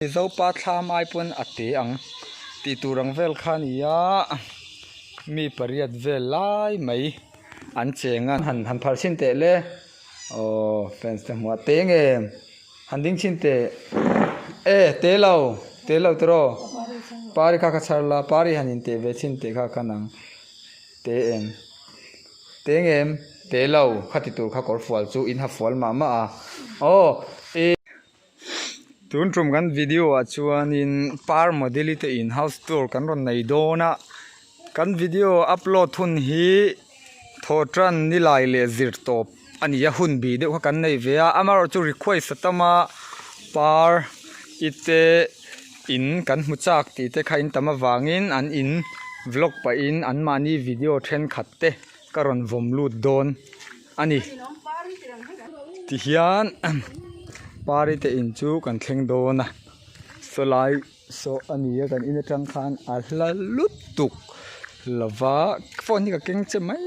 Mizopa thlam ai pawn a te ang tih tur ang vel kha a ni a mi pariat vel lai mai an cheng a han han phar chhin teh le aw fans te hmuh a te nge han ding chhin teh e te lo te lo tiraw pari kha kha chhar la pari han in teh ve chhin teh kha khan ang te em te nge te lo kha ti tur kha kawr fual chu in ha fual mah mah a aw e. Tun tum kan video ah chuanin par model-i te in house tour kan rawn nei dawn a kan video upload hun hi thawhtan nilai leh zir tawp a ni a hun bi deuh kha kan nei ve a amaherawhchu request a tam a par i te in kan hmu chak tih te kha in tam avangin an in vlog pahin anmahni video thenkhat te ka rawn vawm lut dawn. a ni tihian pari te in chu kan thleng dawn a sawlai saw a ni a kan in atang khan a hla lutuk lova phone hi ka keng che mai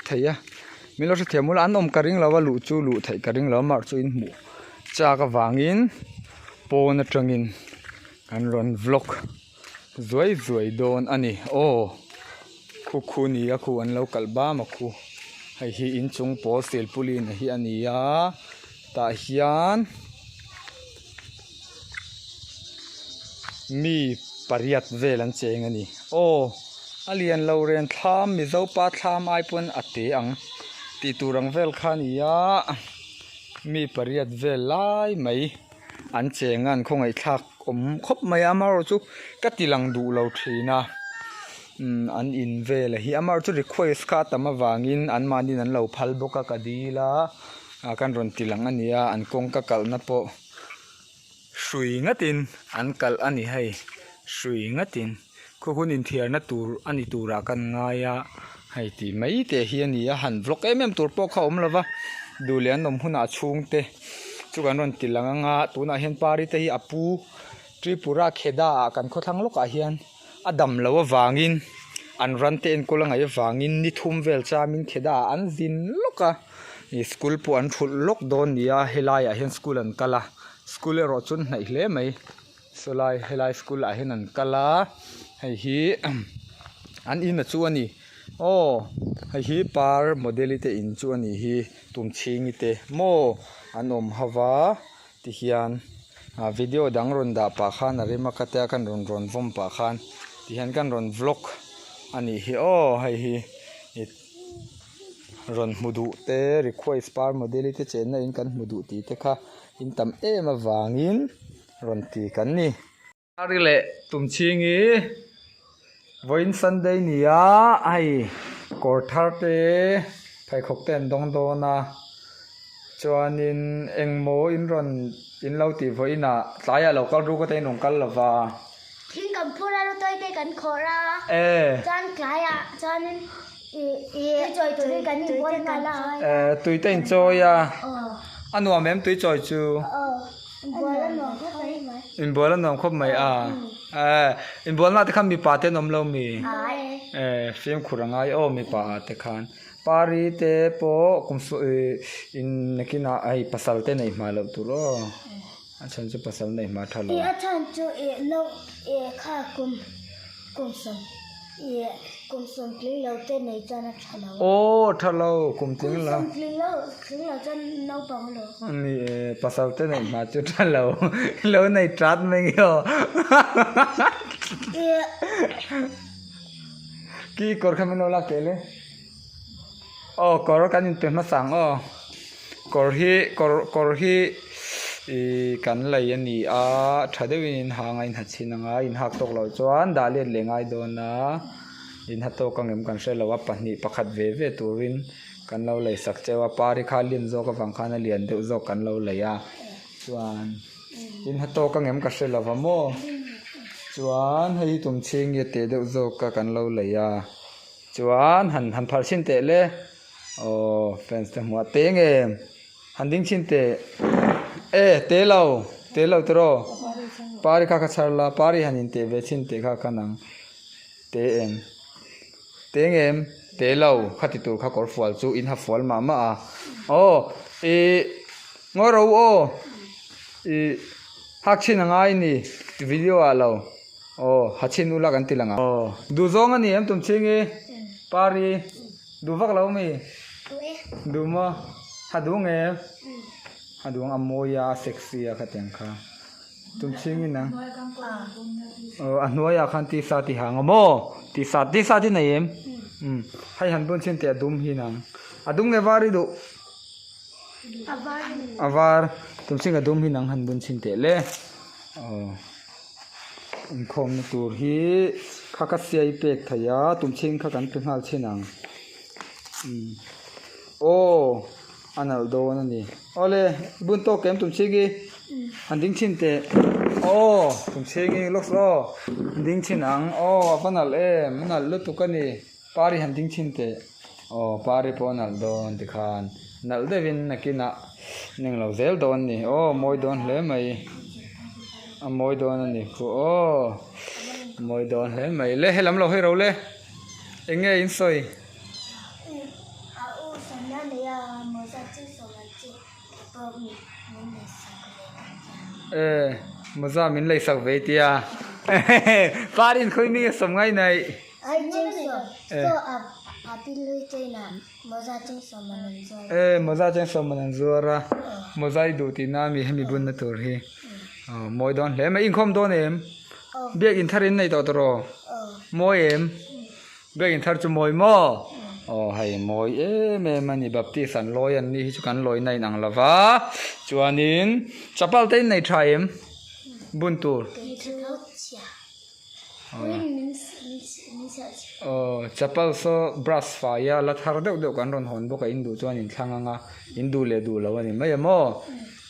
thei a min lo hrethiam ula an awm ka ring lo a luh chu luh theih ka ring lo a marh chu in hmuh chak avangin pawn atangin kan rawn vlog zuai zuai dawn a ni aw khu khu ni a khu an lo kalh bam a khu hei hi inchung pawl silpauline hi a ni a tah hian mi pariat vel an cheng a ni aw a lian lo ren thlam mizo pa thlam ai pawn a te ang tih tur ang vel kha a ni a mi pariat vel lai mai an cheng a an khawngaih thlak. Awm khawp mai a amaherawhchu chu ka ti lang duh lo thin a umm an in vel a hi amaherawhchu chu request kha a tam avangin anmahniin an lo phal bawk a ka dil a ah kan rawn ti lang a ni a an kawngka kalhna pawh hrui ngatin an kalh a ni hei hrui ngatin khaw hun inthiarna tur a ni turah kan ngai a hei tih mai te hi a ni a han vlog em em tur pawh kha a awm lo va duh leh an awm hunah chhungte chu kan rawn ti lang anga tunah hian pari te hi a pu Tripura Kheda ah kan khawthlang lawkah hian a dam loh avangin an ran te enkawl a ngaih avangin ni thum vel chamin Kheda ah an zin lawk a ih school pawh an thulh lawk dawn a ni a helaiah hian school an kal a school erawh chu an hnaih hle mai. Sawlai helai school ah hian an kal a hei hi an in a chu a ni aw hei hi par model te in chu a nih hi tumchhingi te maw an awm ho va tihian ah video dang rawn dah pah khan a rem a ka tia kan rawn rawn vawm pah khan tihian kan rawn vlog a nih hi aw hei hi rawn hmu duh te request par model te chenna in kan hmu duh tih te kha in tam em avangin. Rawn ti kan ni. Ari leh Tumchhingi vawiin Sunday ni a hei kawr thar te pheikhawk te an dawng dawn a chuanin engmaw in rawn in lo tih vawiin ah tlaiah lo kal ruk ata in rawn kal lova. Thing kan phur a rutawi te kan khawrh a chuan tlaiah chuanin tui chawi turin kan inbual nghal a. Tui te inchawi a a nuam em tui chawi chu? Inbual a nuam khawp mai a inbual na te khan mipa te an awm lo mi fimkhur a ngai aw mipa ah te khan pari te pawh kum in nakinah hei pasal te neih hma loh tur aw a chhan chu pasal neih hma tha lo. A chhan chu kha kum kum sawm. Kum sawm tling lo te nei chuan a tha lo. Aw tha lo kum tling lo. Kum sawm tling lo tling lo chuan naupang lo. Ni e pasal te neih hma chu tha lo lo nei tat mai nge aw. Ki kawr kha min lo lak teh le. Aw kawr kan inpe hmasa ang aw. Kawr hi kawr kawr hi ih kan lei a ni a tha deuhin in hang a in ha chhin ang a in hak tawk loh chuan dah let leh ngai dawn a in ha tawk ang em kan hre lo a pahnih pakhat ve ve turin kan lo lei sak cheu a pari kha a lian zawk avang khan a lian deuh zawk kan lo lei a chuan in ha tawk ang em ka hre lo va maw chuan hei hi tum chhing nge teh deuh zawk a kan lo lei a chuan han han pharh chhin teh le. Aw fans te hmuh a te nge han ding chhin teh e te lo te lo tiraw pari kha ka chhar la pari han in teh ve chhin teh kha khan ang te em te nge em te lo kha ti tur kha kawr fual chu in ha fual mah mah a aw ih ngawi ro aw ih. Hak chhin a ngai ni video ah lo. Aw ha chhin ula kan ti lang ang. Aw duh zawng a ni em tum chhing i? Pari duh vak lo mi? Duh maw? Ha duh nge em? Ha duh ang a mawi a a sexy a khatiang kha. Tum chhing in ang. Aw a hnuaiah khan tisa ti hang a maw? Tisa tisa ti nei em? Umm hei han bun chhin teh a dum hi nang. A dum nge var i duh? A var tumchhing a dum hi nang han bun chhin teh le aw inkhawmna tur hi kha ka siai pek thei a tumchhing kha kan pe nghal chhin ang umm aw a nalh dawn a ni awle i bun tawk em tumchhing hi han ding chhin teh aw tumchhing hi lawk aw ding chhin ang aw a va nalh em a nalh lutuk a ni. Pari han ding chhin teh. Aw pari pawh a nalh dawn tikhan nalh deuhin nakinah ning lo zel dawn a ni. Aw mawi dawn hle mai. A mawi dawn a ni khu aw. Mawi dawn hle mai. Le helam lo hawi ro le. Eng nge in sawi? A u sawmna nei a mawza chu sawm an chi pawh min leisak ve ka tia. E mawza min leisak ve i tia. Pari'n khawi mi nge sawm ngai naih? E mawza cheng sawm man an zuar a mawza i duh tihna ami hemi bunna tur hi aw mawi dawn hle mai inkhawm dawn em biak in thar in nei tawh tawh mawi em biak in thar chu mawi maw aw hei mawi em em a ni baptist an lawi an ni hi chu kan lawi na in ang lova chuanin chapal te in nei tha em bun tur. Aw chapal saw brush fai a la thar deuh deuh kan rawn hawn bawk a in duh chuan in thlang ang a in duh leh duh lo a ni mai a maw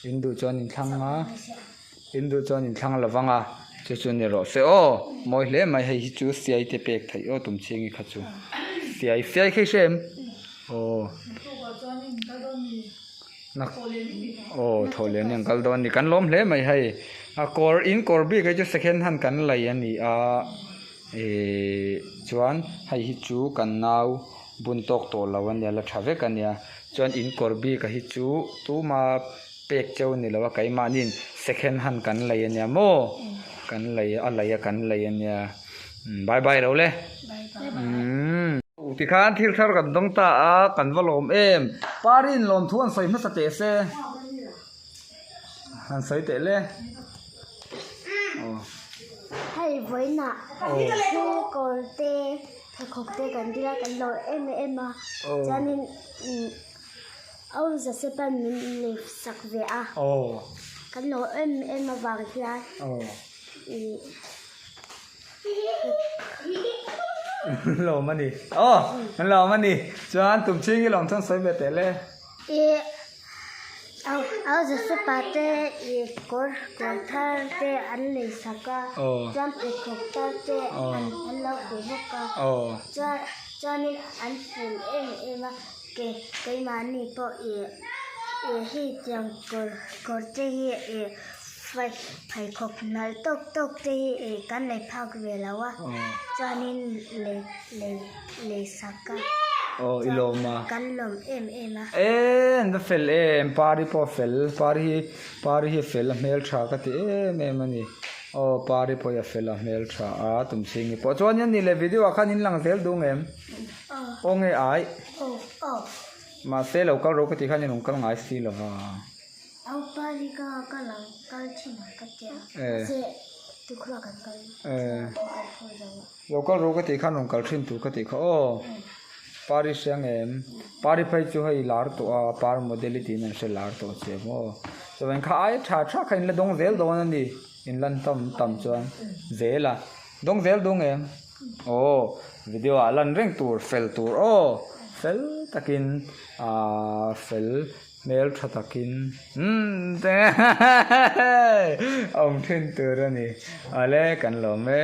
in duh chuan in thlang a in duh chuan in thlang lo vang a chu chu ni rawh se aw mawi hle mai hei hi chu siai te pek theih aw tum chhing hi kha chu siai siai kha i hre em aw Aw thaw leh an kal dawn a ni kan lawm hle mai hei a kawr in kawr bik hi chu second hand kan lei a ni a ihh chuan hei hi chu kan nau bun tawk tawh lo a nia la tha vek a nia chuan in kawr bik a hi chu tuma pek cheu a ni lo a keimahniin second hand kan lei a nia maw kan lei a lei a kan lei a nia bye bye lo le. Tikhan thil thar kan dawng ta a, kan va lawm em. Parin lawmthu an sawi hmasa teh se. Han sawi teh le. Hei vawiinah thil kawr te pheikhawk te kan dil a kan lawm em em a chuanin Au Josepa'n min lei sak ve a kan lawm em em avang hian ih. Lawm a ni. Aw, kan lawm a ni. Chuan tum chhing i lawm chuan sawi ve teh le. I au au Josepa te i kawr kawr thar te an lei sak a. Chuan pheikhawk thar te an lo pe bawk a. Chuan chuanin an fel em em a. Ke keimahni pawh i i hei tiang kawr kawr te hi i pheikhawk nalh tawk tawk te hi i kan lei phak ve lo a chuanin lei lei lei sak a aw i lawm a kan lawm em em a e an va fel em pari pawh a fel pari hi pari hi a fel a hmeltha ka ti em em a ni aw pari pawh hi a fel a hmeltha a tumchhingi pawh chuan in ni leh video ah khan in lang zel duh ang em. Aw nge ai? Mahse lo kal ro ka tih khan i rawn kal ngai si lo va. Lo kal ro ka tih khan rawn kal thin tur ka tih kha aw. Pari hria nge em? Pari phei chu hei lar tawh a, par model i tiin an hre lar tawh che maw. Chuan kha ai tha tha kha in la dawng zel dawn a ni. In lan tam tam chuan zel a. Dawng zel dawng em? Aw video ah lan reng tur fel tur aw fel takin ahh fel hmel tha takin umm awm thin tur a ni awle kan lawm e.